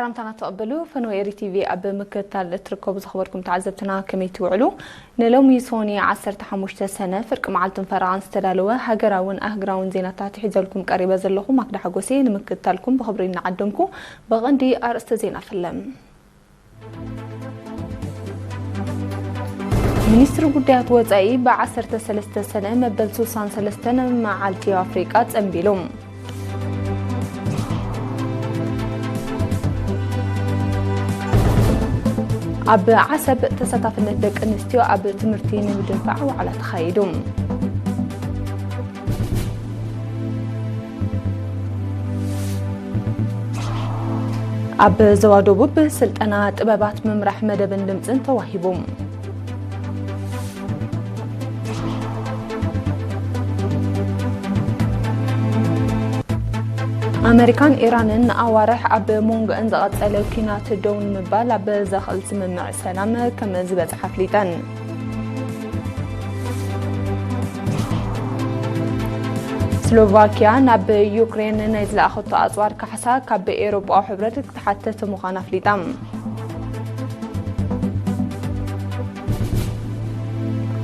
ሰላምታና ተቐበሉ። ፈነወ ኤሪ ቲቪ ኣብ ምክትታል እትርከቡ ዝኸበርኩም ተዓዘብትና ከመይ ትውዕሉ? ንሎሚ ሶኒ ዓሰርተ ሓሙሽተ ሰነ ፍርቂ መዓልትን ፈረቓን ዝተዳለወ ሃገራውን ኣህግራውን ዜናታት ሒዘልኩም ቀሪበ ዘለኹ ማክዳ ሓጎሴ ንምክትታልኩም ብኽብሪ እናዓደምኩ ብቐንዲ ኣርእስተ ዜና ፈለም። ሚኒስትሪ ጉዳያት ወጻኢ ብ ዓሰርተ ሰለስተ ሰነ መበል ስሳን ሰለስተን መዓልቲ ኣፍሪቃ ጸንቢሉ። ኣብ ዓሰብ ተሳታፍነት ደቂ ኣንስትዮ ኣብ ትምህርቲ ንምድንፋዕ ዋዕላ ተኻይዱ። ኣብ ዞባ ደቡብ ስልጠና ጥበባት ምምራሕ መደብን ድምፅን ተዋሂቡ። ኣመሪካን ኢራንን ንኣዋርሕ ኣብ መንጎአን ዝቐጸለ ኲናት ደው ንምባል ኣብ ዘኽእል ስምምዕ ሰላም ከም ዝበጽሓ ኣፍሊጠን። ስሎቫኪያ ናብ ዩክሬን ናይ ዝለኣኸቶ ኣጽዋር ካሕሳ ካብ ኤውሮጳዊ ሕብረት ክትሓትት ምዃና ኣፍሊጣ።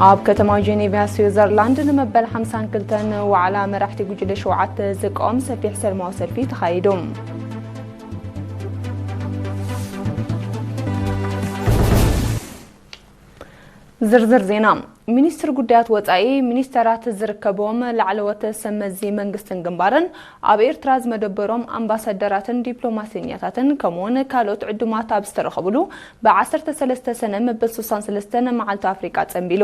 ኣብ ከተማ ጀኔቫ ስዊዘርላንድ ንመበል ሓምሳን ክልተን ዋዕላ መራሕቲ ጉጅለ ሸውዓተ ዝቃወም ሰፊሕ ሰላማዊ ሰልፊ ተኻይዱ። ዝርዝር ዜና። ሚኒስትር ጉዳያት ወጻኢ ሚኒስተራት ዝርከብዎም ላዕለዎት ሰብ መዚ መንግስትን ግንባርን ኣብ ኤርትራ ዝመደበሮም ኣምባሳደራትን ዲፕሎማሰኛታትን ከምኡውን ካልኦት ዕዱማት ኣብ ዝተረኸብሉ ብ ዓሰርተ ሰለስተ ሰነ መበል ስሳን ሰለስተን መዓልቲ ኣፍሪቃ ጸንቢሉ።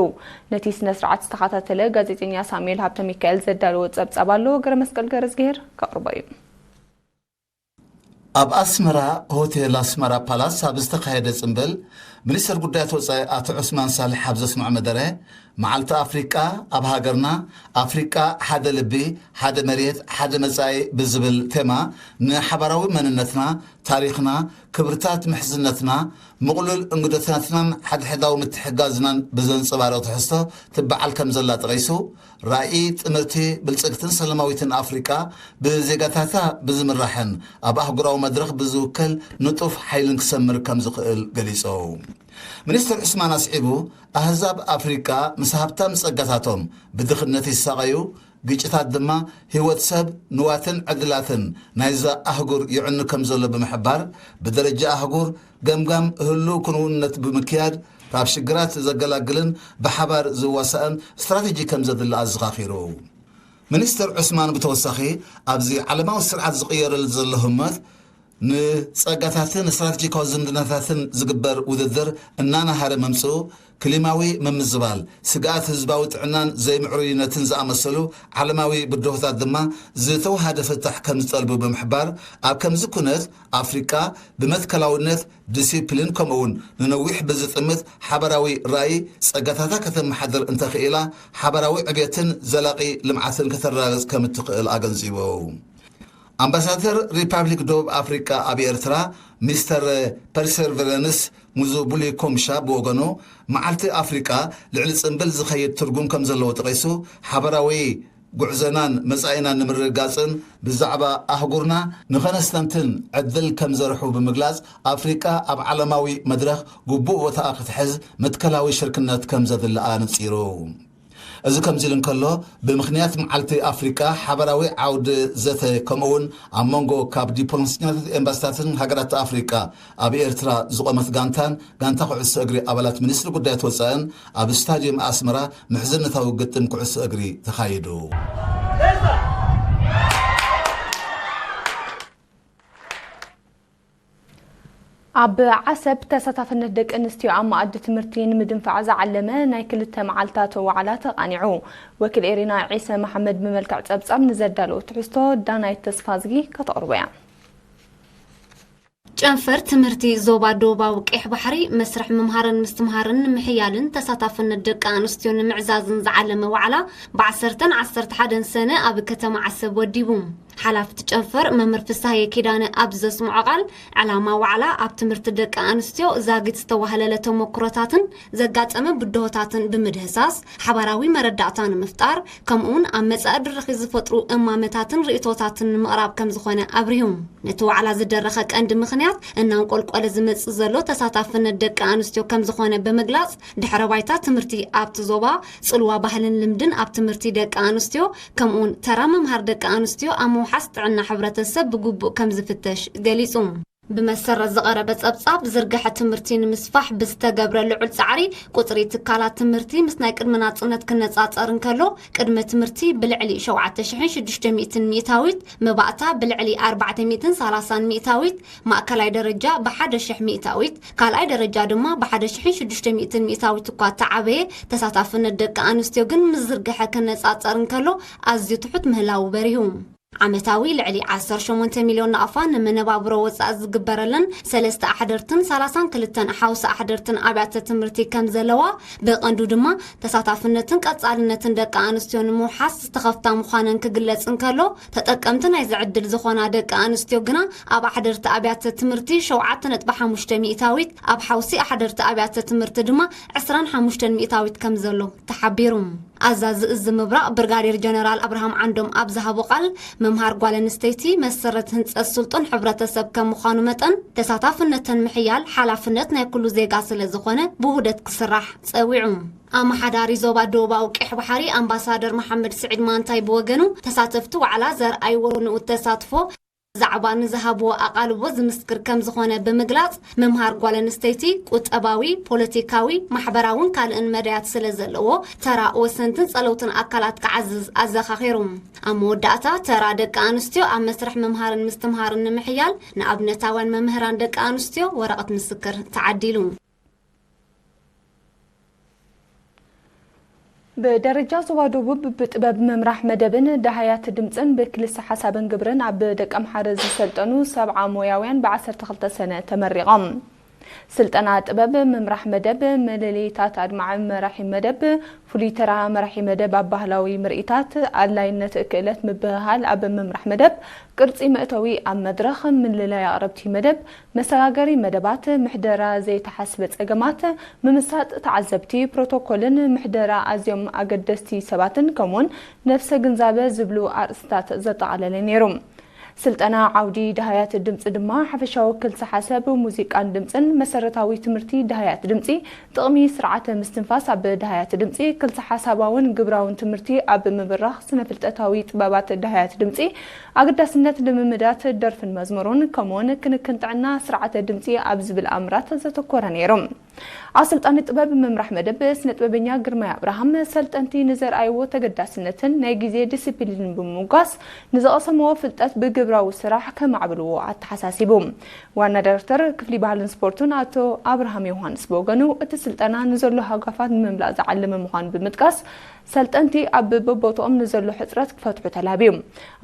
ነቲ ስነ ስርዓት ዝተኸታተለ ጋዜጠኛ ሳሙኤል ሃብተ ሚካኤል ዘዳለዎ ጸብጻብ ኣሎ፣ ገረ መስቀል ገረዝግሄር ከቕርቦ እዩ። ኣብ ኣስመራ ሆቴል ኣስመራ ፓላስ ኣብ ዝተኻየደ ጽምብል፣ ሚኒስተር ጉዳያት ወጻኢ ኣቶ ዑስማን ሳልሕ ኣብ ዘስምዖ መደረ፣ መዓልቲ ኣፍሪቃ ኣብ ሃገርና፣ ኣፍሪቃ ሓደ ልቢ፣ ሓደ መሬት፣ ሓደ መጻኢ ብዝብል ቴማ፣ ንሓባራዊ መንነትና፣ ታሪኽና፣ ክብርታት ምሕዝነትና፣ ምቕሉል እንግዶታትናን ሓድሕዳዊ ምትሕጋዝናን ብዘንጸባርቕ ትሕዝቶ ትበዓል ከም ዘላ ጠቒሱ፣ ራእይ ጥምርቲ፣ ብልጽግትን ሰላማዊትን ኣፍሪቃ ብዜጋታታ ብዝምራሕን ኣብ ኣህጉራዊ መድረኽ ብዝውከል ንጡፍ ሓይልን ክሰምር ከም ዝኽእል ገሊጹ። ሚኒስትር ዑስማን ኣስዒቡ፣ ኣህዛብ ኣፍሪቃ ምስ ሃብታም ጸጋታቶም ብድኽነት ይሳቐዩ፣ ግጭታት ድማ ህይወት ሰብ፣ ንዋትን ዕድላትን ናይዛ ኣህጉር ይዕኑ ከም ዘሎ ብምሕባር፣ ብደረጃ ኣህጉር ገምጋም ህሉው ክንውነት ብምክያድ፣ ካብ ሽግራት ዘገላግልን ብሓባር ዝዋሳእን ስትራተጂ ከም ዘድሊ ኣዘኻኺሩ። ሚኒስተር ዑስማን ብተወሳኺ፣ ኣብዚ ዓለማዊ ስርዓት ዝቕየረሉ ዘሎ ህሞት፣ ንጸጋታትን ስትራተጂካዊ ዝምድናታትን ዝግበር ውድድር እናናሃረ ምምጽኡ፣ ክሊማዊ ምምዝባል፣ ስግኣት ህዝባዊ ጥዕናን ዘይምዕሩይነትን ዝኣመሰሉ ዓለማዊ ብድሆታት ድማ ዝተወሃደ ፍታሕ ከም ዝጠልቡ ብምሕባር፣ ኣብ ከምዚ ኩነት ኣፍሪቃ ብመትከላውነት፣ ዲሲፕሊን ከምኡውን ንነዊሕ ብዝጥምት ሓባራዊ ራእይ ጸጋታታ ከተመሓድር እንተኽኢላ፣ ሓባራዊ ዕብየትን ዘላቒ ልምዓትን ከተረጋግጽ ከም እትኽእል ኣገንዚቡ። ኣምባሳደር ሪፓብሊክ ደቡብ ኣፍሪቃ ኣብ ኤርትራ ሚስተር ፐርሰቨረንስ ሙዙቡሊ ኮምሻ ብወገኑ፣ መዓልቲ ኣፍሪቃ ልዕሊ ጽምብል ዝኸይድ ትርጉም ከም ዘለዎ ጠቒሱ፣ ሓባራዊ ጉዕዞናን መጻኢናን ንምርግጋጽን ብዛዕባ ኣህጉርና ንኸነስተንትን ዕድል ከም ዘርሑ ብምግላጽ፣ ኣፍሪቃ ኣብ ዓለማዊ መድረኽ ግቡእ ቦታኣ ክትሕዝ መትከላዊ ሽርክነት ከም ዘድሊ ኣነጺሩ። እዚ ከምዚ ኢሉ እንከሎ፣ ብምኽንያት መዓልቲ ኣፍሪቃ ሓባራዊ ዓውዲ ዘተ ከምኡውን ኣብ መንጎ ካብ ዲፕሎማሰኛታት ኤምባሲታትን ሃገራት ኣፍሪቃ ኣብ ኤርትራ ዝቖመት ጋንታን ጋንታ ኩዕሶ እግሪ ኣባላት ሚኒስትሪ ጉዳያት ወጻእን ኣብ ስታድዮም ኣስመራ ምሕዝነታዊ ግጥም ኩዕሶ እግሪ ተኻይዱ። ኣብ ዓሰብ ተሳታፍነት ደቂ ኣንስትዮ ኣብ መኣዲ ትምህርቲ ንምድንፋዕ ዝዓለመ ናይ ክልተ መዓልታት ዋዕላ ተቓኒዑ። ወኪል ኤሪና ዒሰ መሓመድ ብመልክዕ ጸብጻብ ንዘዳለዎ ትሕዝቶ ዳናይት ተስፋዝጊ ከተቕርቦ እያ። ጨንፈር ትምህርቲ ዞባ ደቡባዊ ቀይሕ ባሕሪ መስርሕ ምምሃርን ምስትምሃርን ንምሕያልን ተሳታፍነት ደቂ ኣንስትዮ ንምዕዛዝን ዝዓለመ ዋዕላ ብ ዓሰርተን ዓሰርተ ሓደን ሰነ ኣብ ከተማ ዓሰብ ወዲቡ። ሓላፍቲ ጨንፈር መምህር ፍስሃየ ኪዳነ ኣብ ዘስምዖ ቃል፣ ዕላማ ዋዕላ ኣብ ትምህርቲ ደቂ ኣንስትዮ ዛጊት ዝተዋህለለ ተሞክሮታትን ዘጋጠመ ብድሆታትን ብምድህሳስ ሓባራዊ መረዳእታ ንምፍጣር፣ ከምኡውን ኣብ መጻኢ ድርኺ ዝፈጥሩ እማመታትን ርእይቶታትን ንምቕራብ ከም ዝኾነ ኣብሪሁ። ነቲ ዋዕላ ዝደረኸ ቀንዲ ምኽንያት፣ እናንቆልቆለ ዝመጽእ ዘሎ ተሳታፍነት ደቂ ኣንስትዮ ከም ዝኾነ ብምግላጽ፣ ድሕረ ባይታ ትምህርቲ ኣብቲ ዞባ፣ ጽልዋ ባህልን ልምድን ኣብ ትምህርቲ ደቂ ኣንስትዮ፣ ከምኡውን ተራ ምምሃር ደቂ ኣንስትዮ ኣብ ምውሓስ ጥዕና ሕብረተሰብ ብግቡእ ከም ዝፍተሽ ገሊጹ። ብመሰረት ዝቐረበ ጸብጻብ፣ ዝርግሐ ትምህርቲ ንምስፋሕ ብዝተገብረ ልዑል ጻዕሪ፣ ቁጽሪ ትካላት ትምህርቲ ምስ ናይ ቅድሚ ናጽነት ክነጻጸር እንከሎ፣ ቅድመ ትምህርቲ ብልዕሊ ሸውዓተ ሽሕን ሽዱሽተ ሚእትን ሚእታዊት፣ መባእታ ብልዕሊ ኣርባዕተ ሚእትን ሰላሳን ሚእታዊት፣ ማእከላይ ደረጃ ብሓደ ሽሕ ሚእታዊት፣ ካልኣይ ደረጃ ድማ ብሓደ ሽሕን ሽዱሽተ ሚእትን ሚእታዊት እኳ እተዓበየ፣ ተሳታፍነት ደቂ ኣንስትዮ ግን ምስ ዝርግሐ ክነጻጸር እንከሎ ኣዝዩ ትሑት ምህላዉ በሪሁ። ዓመታዊ ልዕሊ ዓሰርተ ሸሞንተ ሚልዮን ናቕፋ ንመነባብሮ ወጻኢ ዝግበረለን ሰለስተ ኣሕደርትን ሰላሳን ክልተን ሓውሲ ኣሕደርትን ኣብያተ ትምህርቲ ከም ዘለዋ፣ ብቐንዱ ድማ ተሳታፍነትን ቀጻልነትን ደቂ ኣንስትዮ ንምውሓስ ዝተኸፍታ ምዃነን ክግለጽ እንከሎ፣ ተጠቀምቲ ናይዚ ዕድል ዝኾና ደቂ ኣንስትዮ ግና ኣብ ኣሕደርቲ ኣብያተ ትምህርቲ ሸውዓተ ነጥቢ ሓሙሽተ ሚእታዊት፣ ኣብ ሓውሲ ኣሕደርቲ ኣብያተ ትምህርቲ ድማ ዕስራን ሓሙሽተን ሚእታዊት ከም ዘሎ ተሓቢሩ። ኣዛዚ እዚ ምብራቕ ብርጋዴር ጀነራል ኣብርሃም ዓንዶም ኣብ ዝሃቦ ቃል፣ ምምሃር ጓል ኣንስተይቲ መሰረት ህንጸት ስልጡን ሕብረተሰብ ከም ምዃኑ መጠን፣ ተሳታፍነተን ምሕያል ሓላፍነት ናይ ኩሉ ዜጋ ስለ ዝኾነ ብውህደት ክስራሕ ጸዊዑ። ኣመሓዳሪ ዞባ ደቡባዊ ቀይሕ ባሕሪ ኣምባሳደር መሓመድ ስዒድ ማንታይ ብወገኑ፣ ተሳተፍቲ ዋዕላ ዘርኣይዎ ንኡድ ተሳትፎ፣ ዛዕባ ንዝሃብዎ ኣቓልቦ ዝምስክር ከም ዝኾነ ብምግላጽ፣ ምምሃር ጓል ኣንስተይቲ ቁጠባዊ፣ ፖለቲካዊ፣ ማሕበራውን ካልእን መዳያት ስለ ዘለዎ፣ ተራ ወሰንትን ጸለውትን ኣካላት ክዓዝዝ ኣዘኻኺሩ። ኣብ መወዳእታ፣ ተራ ደቂ ኣንስትዮ ኣብ መስርሕ ምምሃርን ምስትምሃርን ንምሕያል፣ ንኣብነታውያን መምህራን ደቂ ኣንስትዮ ወረቐት ምስክር ተዓዲሉ። ብደረጃ ዞባ ደቡብ ብጥበብ ምምራሕ መደብን ደሃያት ድምጽን ብክልሰ ሓሳብን ግብርን ኣብ ደቀምሓረ ዝሰልጠኑ ሰብዓ ሞያውያን ብዓሰርተ ክልተ ሰነ ተመሪቖም። ስልጠና ጥበብ ምምራሕ መደብ፣ መለለይታት ኣድማዒ መራሒ መደብ፣ ፍሉይ ተራ መራሒ መደብ ኣብ ባህላዊ ምርኢታት፣ ኣድላይነት ክእለት ምብህሃል ኣብ ምምራሕ መደብ፣ ቅርጺ መእተዊ ኣብ መድረኽ፣ ምልላይ ኣቕረብቲ መደብ፣ መሰጋገሪ መደባት፣ ምሕደራ ዘይተሓስበ ጸገማት፣ ምምሳጥ ተዓዘብቲ፣ ፕሮቶኮልን ምሕደራ ኣዝዮም ኣገደስቲ ሰባትን ከምኡውን ነፍሰ ግንዛበ ዝብሉ ኣርእስታት ዘጠቓለለ ነይሩ። ስልጠና ዓውዲ ደሃያት ድምጺ ድማ ሓፈሻዊ ክልሰ ሓሰብ ሙዚቃን ድምጽን፣ መሰረታዊ ትምህርቲ ደሃያት ድምጺ፣ ጥቕሚ ስርዓተ ምስትንፋስ ኣብ ደሃያት ድምጺ፣ ክልሰ ሓሳባውን ግብራውን ትምህርቲ ኣብ ምብራኽ ስነ ፍልጠታዊ ጥበባት ደሃያት ድምጺ፣ ኣገዳስነት ልምምዳት ደርፍን መዝሙሩን፣ ከምኡውን ክንክን ጥዕና ስርዓተ ድምጺ ኣብ ዝብል ኣምራት ዘተኮረ ነይሩ። ኣሰልጣኒ ጥበብ ምምራሕ መደብ ስነ ጥበበኛ ግርማይ ኣብርሃም፣ ሰልጠንቲ ንዘርኣይዎ ተገዳስነትን ናይ ግዜ ዲሲፕሊንን ብምምጓስ፣ ንዝቐሰምዎ ፍልጠት ብግብራዊ ስራሕ ከማዕብልዎ ኣተሓሳሲቡ። ዋና ዳይሬክተር ክፍሊ ባህልን ስፖርትን ኣቶ ኣብርሃም ዮሃንስ ብወገኑ፣ እቲ ስልጠና ንዘሎ ሃጓፋት ንምምላእ ዝዓለመ ምዃኑ ብምጥቃስ፣ ሰልጠንቲ ኣብ በቦትኦም ንዘሎ ሕጽረት ክፈትሑ ተላብዩ።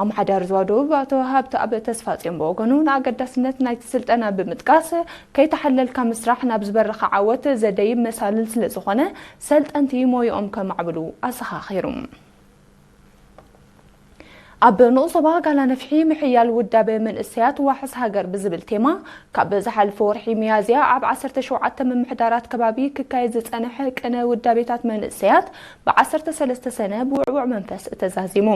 ኣመሓዳሪ ዞባ ደቡብ ኣቶ ሃብተኣብ ተስፋጽዮን ብወገኑ፣ ንኣገዳስነት ናይቲ ስልጠና ብምጥቃስ፣ ከይተሓለልካ ምስራሕ ናብ ዝበረኸ ዓወት ዘደይብ መሳልል ስለ ዝኾነ፣ ሰልጠንቲ ሞይኦም ከማዕብሉ ኣዘኻኺሩ። ኣብ ንኡስ ዞባ ጋላ ነፍሒ ምሕያል ውዳበ መንእሰያት ዋሕስ ሃገር ብዝብል ቴማ፣ ካብ ዝሓለፈ ወርሒ ሚያዝያ ኣብ ዓሰርተ ሸውዓተ ምምሕዳራት ከባቢ ክካየድ ዝጸንሐ ቅነ ውዳቤታት መንእሰያት ብ ዓሰርተ ሰለስተ ሰነ ብውዕዉዕ መንፈስ ተዛዚሙ።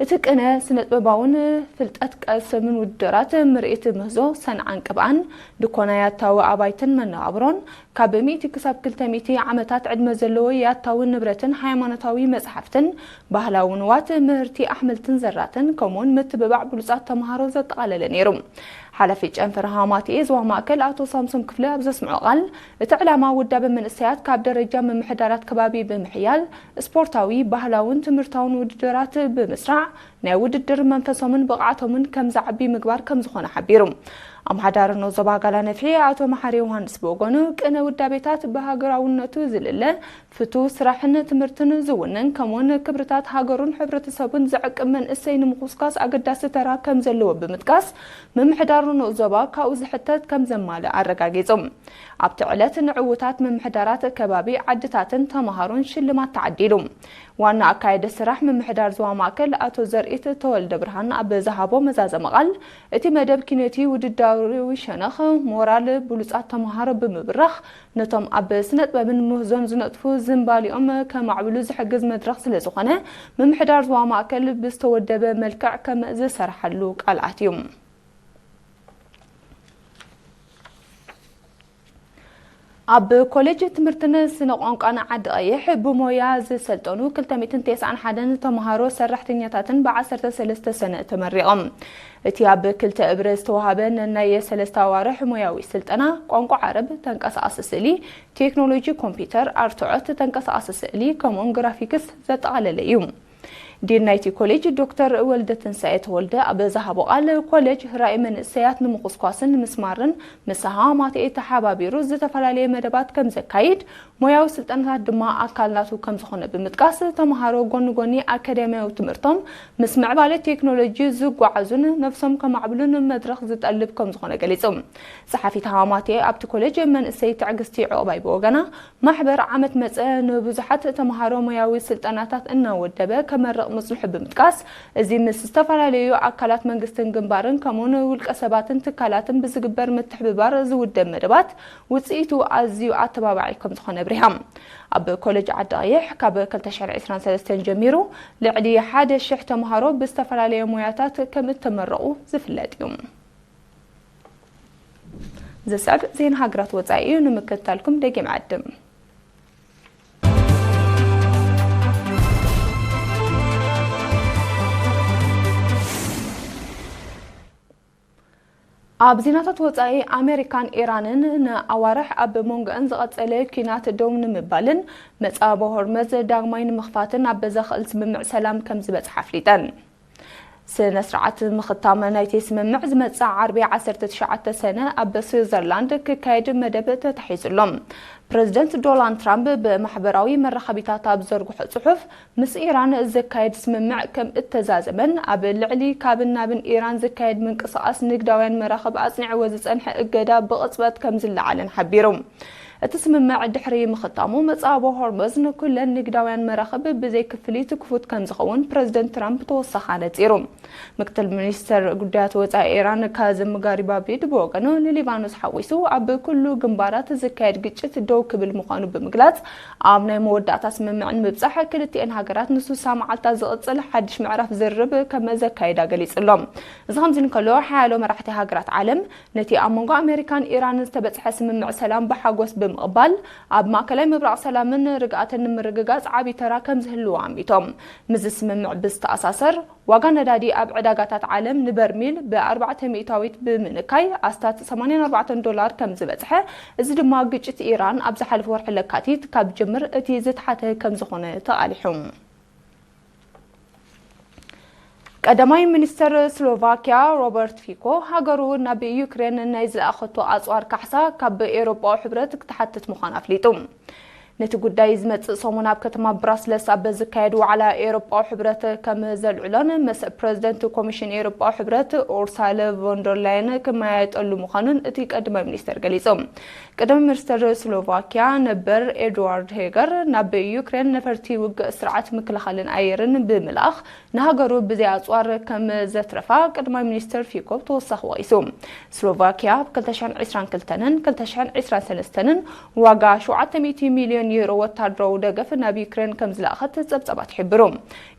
እቲ ቅነ ስነ-ጥበባውን ፍልጠት ቀሰምን ውድድራት ምርኢት ምህዞ ሰንዓን ቅብኣን፣ ድኮና ያታዊ ኣባይትን መነባብሮን፣ ካብ ሚእቲ ክሳብ ክልተ ሚእቲ ዓመታት ዕድመ ዘለዎ ያታዊ ንብረትን ሃይማኖታዊ መጽሓፍትን፣ ባህላዊ ንዋት፣ ምህርቲ ኣሕምልትን ዘራትን፣ ከምኡውን ምትብባዕ ብሉጻት ተመሃሮ ዘጠቓለለ ነይሩ። ሓላፊ ጨንፈር ሃማትኤ ዞባ ማእከል ኣቶ ሳምሶም ክፍለ ኣብ ዘስምዖ ቃል፣ እቲ ዕላማ ውዳበ መንእሰያት ካብ ደረጃ ምምሕዳራት ከባቢ ብምሕያል፣ ስፖርታዊ፣ ባህላውን ትምህርታውን ውድድራት ብምስራዕ፣ ናይ ውድድር መንፈሶምን ብቕዓቶምን ከም ዝዓቢ ምግባር ከም ዝኾነ ሓቢሩ። ኣመሓዳሪ ንኡስ ዞባ ጋላ ነፍሒ ኣቶ መሓሪ ዮሃንስ ብወገኑ፣ ቅነ ውዳቤታት ብሃገራውነቱ ዝልለ ፍቱው ስራሕን ትምህርትን ዝውንን፣ ከምኡውን ክብርታት ሃገሩን ሕብረተሰቡን ዝዕቅብ መንእሰይ ንምኹስኳስ ኣገዳሲ ተራ ከም ዘለዎ ብምጥቃስ፣ ምምሕዳር ንኡስ ዞባ ካብኡ ዝሕተት ከም ዘማልእ ኣረጋጊጹ። ኣብቲ ዕለት ንዕዉታት ምምሕዳራት ከባቢ፣ ዓድታትን ተመሃሮን ሽልማት ተዓዲሉ። ዋና ኣካያዲ ስራሕ ምምሕዳር ዞባ ማእከል ኣቶ ዘርኢት ተወልደ ብርሃን ኣብ ዝሃቦ መዛዘሚ ቃል፣ እቲ መደብ ኪነቲ ውድዳዊ ሸነኽ ሞራል ብሉጻት ተምሃሮ ብምብራኽ፣ ነቶም ኣብ ስነጥበብን ምህዞን ዝነጥፉ ዝንባሊኦም ከማዕብሉ ዝሕግዝ መድረኽ ስለ ዝኾነ፣ ምምሕዳር ዞባ ማእከል ብዝተወደበ መልክዕ ከም ዝሰርሓሉ ቃል ኣትዩ። ኣብ ኮሌጅ ትምህርትን ስነ ቋንቋን ዓዲ ቀይሕ ብሞያ ዝሰልጠኑ ክልተ ሚእትን ተስዓን ሓደን ተምሃሮ ሰራሕተኛታትን ብዓሰርተ ሰለስተ ሰነ ተመሪቖም። እቲ ኣብ ክልተ እብረ ዝተዋሃበ ነናይ ሰለስተ ኣዋርሕ ሞያዊ ስልጠና ቋንቋ ዓረብ፣ ተንቀሳቓሲ ስእሊ፣ ቴክኖሎጂ ኮምፒውተር፣ ኣርትዖት፣ ተንቀሳቓሲ ስእሊ ከምኡውን ግራፊክስ ዘጠቓለለ እዩ። ዲን ናይቲ ኮሌጅ ዶክተር ወልደ ትንሳኤ ተወልደ ኣብ ዝሃቦ ቃል፣ ኮሌጅ ራእይ መንእሰያት ንምኹስኳስን ንምስማርን ምስ ሃማቴ ተሓባቢሩ ዝተፈላለየ መደባት ከም ዘካይድ፣ ሞያዊ ስልጠናታት ድማ ኣካል ናቱ ከም ዝኾነ ብምጥቃስ፣ ተምሃሮ ጎኒ ጎኒ ኣካዳሚያዊ ትምህርቶም ምስ ምዕባለ ቴክኖሎጂ ዝጓዓዙን ነብሶም ከማዕብሉን መድረኽ ዝጠልብ ከም ዝኾነ ገሊጹ። ጸሓፊት ሃማቴ ኣብቲ ኮሌጅ መንእሰይ ትዕግስቲ ዑቕባይ ብወገና፣ ማሕበር ዓመት መጸ ንብዙሓት ተምሃሮ ሞያዊ ስልጠናታት እናወደበ ከመርቕ ምጽንሑ ብምጥቃስ፣ እዚ ምስ ዝተፈላለዩ ኣካላት መንግስትን ግንባርን ከምኡውን ውልቀ ሰባትን ትካላትን ብዝግበር ምትሕብባር ዝውደብ መደባት ውጽኢቱ ኣዝዩ ኣተባባዒ ከም ዝኾነ ኣብሪሃ። ኣብ ኮሌጅ ዓዲ ቀይሕ ካብ ክልተ ሽሕን ዕስራን ሰለስተን ጀሚሩ ልዕሊ ሓደ ሽሕ ተምሃሮ ብዝተፈላለየ ሞያታት ከም እተመረቑ ዝፍለጥ እዩ። ዝስዕብ ዜና ሃገራት ወጻኢ እዩ፣ ንምክትታልኩም ደጊም ዕድም። ኣብ ዜናታት ወጻኢ፣ ኣሜሪካን ኢራንን ንኣዋርሕ ኣብ መንጎአን ዝቐጸለ ኲናት ደው ንምባልን መጻብ ሆርመዝ ዳግማይ ንምኽፋትን ኣብ ዘኽእል ስምምዕ ሰላም ከም ዝበጽሓ ኣፍሊጠን። ስነ ስርዓት ምኽታም ናይቲ ስምምዕ ዝመጽእ ዓርቢ ዓሰርተ ትሽዓተ ሰነ ኣብ ስዊዘርላንድ ክካየድ መደብ ተታሒዙ ኣሎ። ፕረዚደንት ዶናልድ ትራምፕ ብማሕበራዊ መራኸቢታት ኣብ ዘርግሖ ጽሑፍ፣ ምስ ኢራን ዝካየድ ስምምዕ ከም እተዛዘመን ኣብ ልዕሊ ካብን ናብን ኢራን ዝካየድ ምንቅስቓስ ንግዳውያን መራኽብ ኣጽኒዕዎ ዝጸንሐ እገዳ ብቕጽበት ከም ዝለዓለን ሓቢሩ። እቲ ስምምዕ ድሕሪ ምኽታሙ፣ መጻቦ ሆርሙዝ ንኩለን ንግዳውያን መራኽብ ብዘይ ክፍሊት ክፉት ከም ዝኸውን ፕረዚደንት ትራምፕ ተወሳኺ ኣነጺሩ። ምክትል ሚኒስተር ጉዳያት ወጻኢ ኢራን ካዝም ጋሪባብዲ ብወገኑ፣ ንሊባኖስ ሓዊሱ ኣብ ኩሉ ግንባራት ዝካየድ ግጭት ደው ክብል ምዃኑ ብምግላጽ፣ ኣብ ናይ መወዳእታ ስምምዕ ንምብጻሕ ክልቲኤን ሃገራት ንስሳ መዓልታት ዝቕጽል ሓድሽ ምዕራፍ ዝርርብ ከም ዘካይዳ ገሊጹ ኣሎ። እዚ ከምዚ እንከሎ፣ ሓያሎ መራሕቲ ሃገራት ዓለም ነቲ ኣብ መንጎ ኣሜሪካን ኢራንን ዝተበጽሐ ስምምዕ ሰላም ብሓጎስ ብምቕባል፣ ኣብ ማእከላይ ምብራቕ ሰላምን ርግኣትን ንምርግጋጽ ዓቢ ተራ ከም ዝህልዎ ኣሚቶም። ምስዚ ስምምዕ ብዝተኣሳሰር፣ ዋጋ ነዳዲ ኣብ ዕዳጋታት ዓለም ንበርሚል ብ ኣርባዕተ ሚእታዊት ብምንካይ ኣስታት ሰማንያን ኣርባዕተን ዶላር ከም ዝበጽሐ፣ እዚ ድማ ግጭት ኢራን ኣብ ዝሓለፈ ወርሒ ለካቲት ካብ ጅምር እቲ ዝተሓተ ከም ዝኾነ ተቓሊሑ። ቀዳማይ ሚኒስተር ስሎቫኪያ ሮበርት ፊኮ፣ ሃገሩ ናብ ዩክሬን ናይ ዝለኣኸቶ ኣጽዋር ካሕሳ ካብ ኤውሮጳዊ ሕብረት ክትሓትት ምዃና ኣፍሊጡ። ነቲ ጉዳይ ዝመጽእ ሰሙን ኣብ ከተማ ብራስለስ ኣብ ዝካየድ ዋዕላ ኤውሮጳዊ ሕብረት ከም ዘልዕሎን ምስ ፕረዚደንት ኮሚሽን ኤውሮጳዊ ሕብረት ኡርሳለ ቮንደርላየን ክመያየጠሉ ምዃኑን እቲ ቀዳማይ ሚኒስተር ገሊጹ። ቀዳማይ ሚኒስተር ስሎቫኪያ ነበር ኤድዋርድ ሄገር ናብ ዩክሬን ነፈርቲ ውግእ ስርዓት ምክልኻልን ኣየርን ብምልኣኽ ንሃገሩ ብዘይ ኣጽዋር ከም ዘትረፋ ቀዳማይ ሚኒስተር ፊኮ ብተወሳኺ ወቒሱ። ስሎቫኪያ ኣብ ክልተ ሽሕን ዕስራን ክልተን ክልተ ሽሕን ዕስራን ሰለስተን ዋጋ ሸውዓተ ሚእቲ ሚልዮን ዩሮ ወታደራዊ ደገፍ ናብ ዩክሬን ከም ዝለኣኸት ጸብጻባት ይሕብሩ።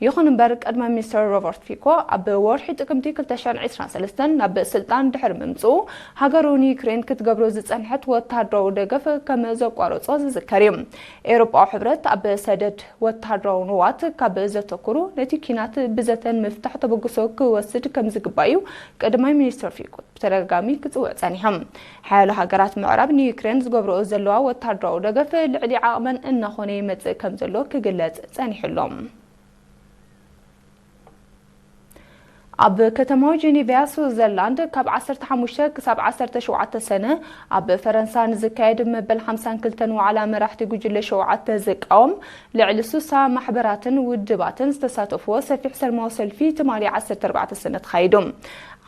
ይኹን እምበር፣ ቀዳማይ ሚኒስተር ሮበርት ፊኮ ኣብ ወርሒ ጥቅምቲ ክልተ ሽሕን ዕስራን ሰለስተን ናብ ስልጣን ድሕሪ ምምጽኡ፣ ሃገሩ ንዩክሬን ክትገብሮ ዝጸንሐት ወታደራዊ ደገፍ ከም ዘቋረጾ ዝዝከር እዩ። ኤውሮጳዊ ሕብረት ኣብ ሰደድ ወታደራዊ ንዋት ካብ ዘተኩሩ፣ ነቲ ኲናት ብዘተ ንምፍታሕ ተበግሶ ክወስድ ከም ዝግባእ እዩ ቀዳማይ ሚኒስተር ፊኮ ብተደጋጋሚ ክጽውዕ ጸኒሑ። ሓያሎ ሃገራት ምዕራብ ንዩክሬን ዝገብርኦ ዘለዋ ወታደራዊ ደገፍ ልዕሊ ዓቕመን እናኾነ ይመጽእ ከም ዘሎ ክግለጽ ጸኒሑ ኣሎ። ኣብ ከተማዊ ጀኔቫ ስዊዘርላንድ ካብ ዓሰርተ ሓሙሽተ ክሳብ ዓሰርተ ሸውዓተ ሰነ ኣብ ፈረንሳ ንዝካየድ መበል ሓምሳን ክልተን ዋዕላ መራሕቲ ጉጅለ ሸውዓተ ዝቃወም ልዕሊ ስሳ ማሕበራትን ውድባትን ዝተሳተፍዎ ሰፊሕ ሰላማዊ ሰልፊ ትማሊ ዓሰርተ ኣርባዕተ ሰነ ተኻይዱ።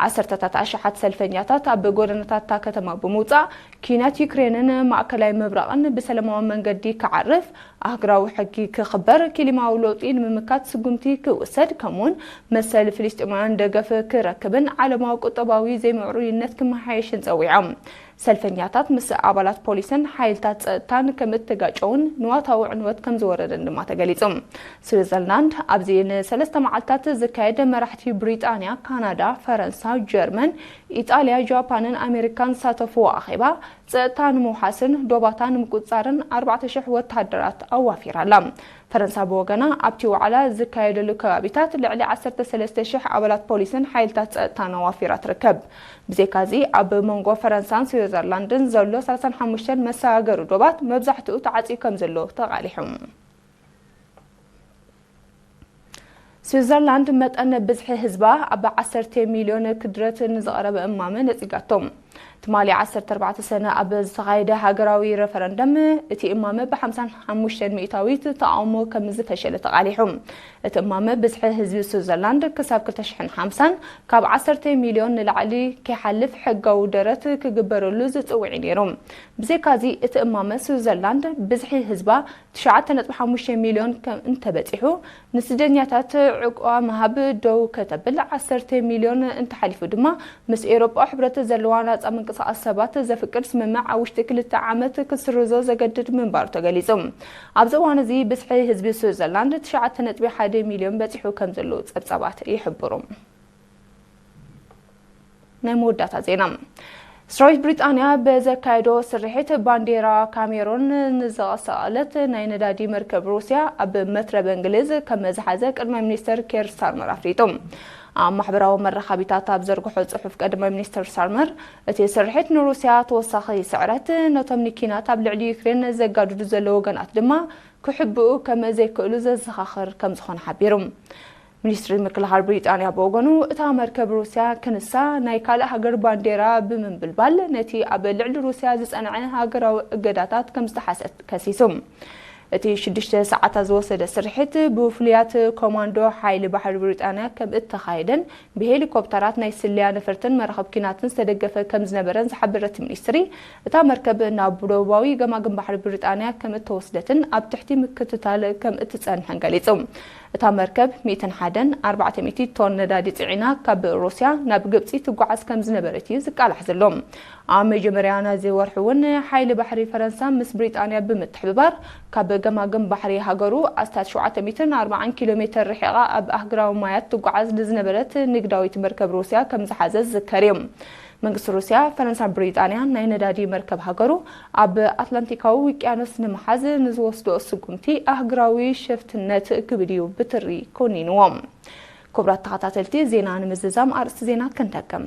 ዓሰርተታት ኣሽሓት ሰልፈኛታት ኣብ ጎደናታት እታ ከተማ ብምውጻእ፣ ኲናት ዩክሬንን ማእከላይ ምብራቕን ብሰላማዊ መንገዲ ክዓርፍ፣ ኣህጉራዊ ሕጊ ክኽበር፣ ክሊማዊ ለውጢ ንምምካት ስጉምቲ ክውሰድ፣ ከምኡውን መሰል ፍልስጤማውያን ደገፍ ክረክብን ዓለማዊ ቁጠባዊ ዘይምዕሩይነት ክመሓየሽን ጸዊዖም። ሰልፈኛታት ምስ ኣባላት ፖሊስን ሓይልታት ጸጥታን ከም እተጋጨውን ንዋታዊ ዕንወት ከም ዝወረደን ድማ ተገሊጹ። ስዊዘርላንድ ኣብዚ ንሰለስተ መዓልታት ዝካየድ መራሕቲ ብሪጣንያ፣ ካናዳ፣ ፈረንሳ፣ ጀርመን፣ ኢጣልያ፣ ጃፓንን ኣሜሪካን ዝሳተፍዎ ኣኼባ ጸጥታ ንምውሓስን ዶባታ ንምቁጽጻርን ኣርባዕተ ሽሕ ወተሃደራት ኣዋፊራ ኣላ። ፈረንሳ ብወገና ኣብቲ ዋዕላ ዝካየደሉ ከባቢታት ልዕሊ ዓሰርተ ሰለስተ ሽሕ ኣባላት ፖሊስን ሓይልታት ጸጥታን ኣዋፊራ ትርከብ። ብዘይካዚ ኣብ መንጎ ፈረንሳን ስዊዘርላንድን ዘሎ ሰላሳን ሓሙሽተን መሰጋገሪ ዶባት መብዛሕትኡ ተዓጽዩ ከም ዘሎ ተቓሊሑ። ስዊዘርላንድ መጠን ብዝሒ ህዝባ ኣብ ዓሰርተ ሚልዮን ክድረት ንዝቐረበ እማመ ነጺጋቶ። ትማሊ ዓሰርተ ኣርባዕተ ሰነ ኣብ ዝተኻየደ ሃገራዊ ረፈረንደም እቲ እማመ ብ ሓምሳን ሓሙሽተን ሚእታዊት ተቓውሞ ከም ዝፈሸለ ተቓሊሑ። እቲ እማመ ብዝሒ ህዝቢ ስዊዘርላንድ ክሳብ ክልተ ሽሕን ሓምሳን ካብ ዓሰርተ ሚልዮን ንላዕሊ ከይሓልፍ ሕጋዊ ደረት ክግበረሉ ዝጽውዕ እዩ ነይሩ። ብዘይካዚ እቲ እማመ ስዊዘርላንድ ብዝሒ ህዝባ ትሽዓተ ነጥቢ ሓሙሽተ ሚልዮን ከም እንተበጺሑ፣ ንስደኛታት ዕቑባ ምሃብ ደው ከተብል፣ ዓሰርተ ሚልዮን እንተሓሊፉ ድማ ምስ ኤውሮጳ ሕብረት ዘለዋ ናጻ ምንቅስቓስ ሰባት ዘፍቅድ ስምምዕ ኣብ ውሽጢ ክልተ ዓመት ክስርዞ ዘገድድ ምንባሩ ተገሊጹ። ኣብዚ እዋን እዚ ብዝሒ ህዝቢ ስዊዘርላንድ ትሽዓተ ነጥቢ ሓደ ሚልዮን በጺሑ ከም ዘሎ ጸብጻባት ይሕብሩ። ናይ መወዳእታ ዜና። ሰራዊት ብሪጣንያ ብዘካየዶ ስርሒት ባንዴራ ካሜሮን ንዝሰቐለት ናይ ነዳዲ መርከብ ሩስያ ኣብ መትረብ እንግሊዝ ከም ዝሓዘ ቀዳማይ ሚኒስተር ኬር ስታርመር ኣፍሊጡ። ኣብ ማሕበራዊ መራኸቢታት ኣብ ዘርግሖ ጽሑፍ ቀዳማይ ሚኒስተር ስታርመር፣ እቲ ስርሒት ንሩስያ ተወሳኺ ስዕረት፣ ነቶም ንኪናት ኣብ ልዕሊ ዩክሬን ዘጋድዱ ዘለዉ ወገናት ድማ ክሕብኡ ከም ዘይክእሉ ዘዘኻኽር ከም ዝኾነ ሓቢሩ። ሚኒስትሪ ምክልኻል ብሪጣንያ ብወገኑ፣ እታ መርከብ ሩስያ ክንሳ ናይ ካልእ ሃገር ባንዴራ ብምንብልባል ነቲ ኣብ ልዕሊ ሩስያ ዝጸንዐ ሃገራዊ እገዳታት ከም ዝጠሓሰት ከሲሱ። እቲ ሽዱሽተ ሰዓታት ዝወሰደ ስርሒት ብፍሉያት ኮማንዶ ሓይሊ ባሕሪ ብሪጣንያ ከም እተኻየደን ብሄሊኮፕተራት ናይ ስለያ ነፈርትን መራኸብ ኲናትን ዝተደገፈ ከም ዝነበረን ዝሓበረ እቲ ሚኒስትሪ፣ እታ መርከብ ናብ ደቡባዊ ገማግም ባሕሪ ብሪጣንያ ከም እተወስደትን ኣብ ትሕቲ ምክትታል ከም እትጸንሕን ገሊጹ። እታ መርከብ ሚእትን ሓደን ኣርባዕተ ሚእቲ ቶን ነዳዲ ጽዒና ካብ ሩስያ ናብ ግብጺ ትጓዓዝ ከም ዝነበረት እዩ ዝቃላሕ ዘሎ። ኣብ መጀመርያ ናይዚ ወርሒ እውን ሓይሊ ባሕሪ ፈረንሳ ምስ ብሪጣንያ ብምትሕብባር ካብ ገማግም ባሕሪ ሃገሩ ኣስታት ሸውዓተ ሚእትን ኣርባዓን ኪሎ ሜተር ርሒቓ ኣብ ኣህጉራዊ ማያት ትጓዓዝ ንዝነበረት ንግዳዊት መርከብ ሩስያ ከም ዝሓዘ ዝዝከር እዩ። መንግስቲ ሩስያ፣ ፈረንሳን ብሪጣንያን ናይ ነዳዲ መርከብ ሃገሩ ኣብ ኣትላንቲካዊ ውቅያኖስ ንምሓዝ ንዝወስዶ ስጉምቲ ኣህጉራዊ ሸፍትነት ክብል እዩ ብትሪ ኮኒንዎ። ክቡራት ተኸታተልቲ፣ ዜና ንምዝዛም ኣርእስቲ ዜና ክንደግም።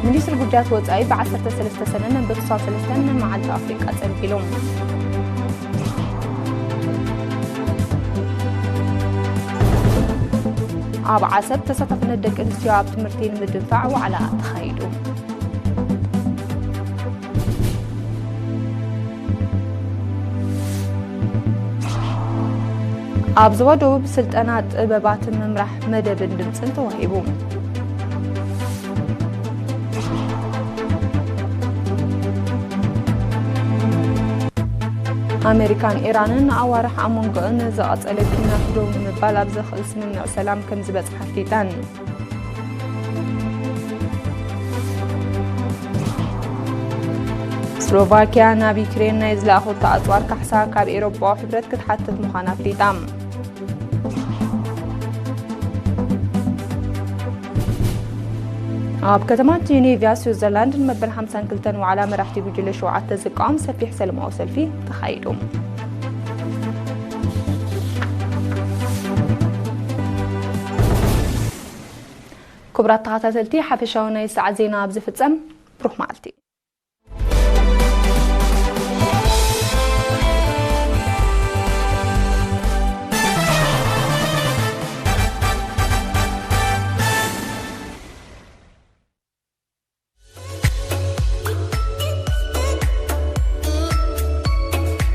ሚኒስትሪ ጉዳያት ወጻኢ ብ ዓሰርተ ሰለስተ ሰነ መንበሪ ስሳን ሰለስተን መዓልቲ ኣፍሪቃ ጸንቢሉ። ኣብ ዓሰብ ተሳታፍነት ደቂ ኣንስትዮ ኣብ ትምህርቲ ንምድንፋዕ ዋዕላ ተኻይዱ። ኣብ ዞባ ደቡብ ስልጠና ጥበባት ምምራሕ መደብን ድምፅን ተዋሂቡ። ኣሜሪካን ኢራንን ኣዋርሕ ኣብ መንጎአን ዝቐጸለ ኲናት ደው ንምባል ኣብ ዘኽእል ስምምዕ ሰላም ከም ዝበጽሓ ኣፍሊጠን። ስሎቫኪያ ናብ ዩክሬን ናይ ዝለኣኹቶ ኣጽዋር ካሕሳ ካብ ኤውሮጳዊ ሕብረት ክትሓትት ምዃና ኣፍሊጣ። ኣብ ከተማ ጀኔቫ ስዊዘርላንድ ንመበል ሓምሳን ክልተን ዋዕላ መራሕቲ ጉጅለ ሸውዓተ ዝቃወም ሰፊሕ ሰላማዊ ሰልፊ ተኻይዱ። ክቡራት ተኸታተልቲ፣ ሓፈሻዊ ናይ ሰዓት ዜና ኣብ ዝፍጸም። ብሩኽ መዓልቲ።